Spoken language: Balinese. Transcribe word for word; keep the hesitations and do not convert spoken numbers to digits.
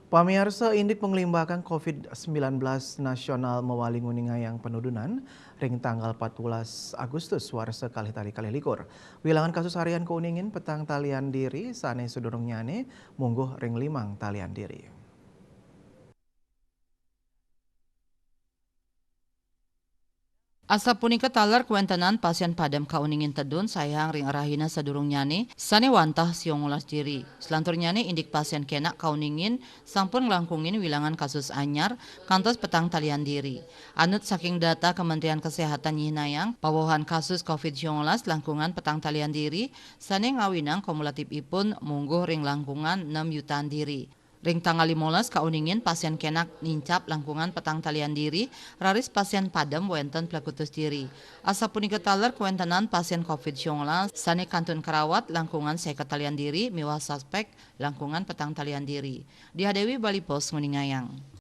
Pamiarsa, indik panglimbakan covid sembilan belas nasional mawali nguningayang panudunan ring tanggal empat belas Agustus warsa kalih tali kalih likur. Wilangan kasus harian kauningin petang talian diri, sane sadurungnyane mungguh ring limang talian diri. Asapunika taler kawentenan pasien padem kauningin tedun sayang ring rahina sadurungnyane sane wantah siangolas diri. Salanturnyane indik pasien kenak kauningin sampun nglangkungin wilangan kasus anyar kantos petang talian diri. Anut saking data Kementerian Kesehatan nyihnayang, pawohan kasus covid siangolas langkungan petang talian diri sane ngawinang kumulativipun mungguh ring langkungan nem yutaan diri. Ring tanggal limolas kauningin pasien kenak nincap langkungan petang talian diri, raris pasien padem wenten plekutus diri. Asapunika taler kawentenan pasien covid siangolas sane kantun karawat langkungan seket talian diri miwah suspek langkungan petang talian diri. Diah Dewi, Bali Post, nguningayang.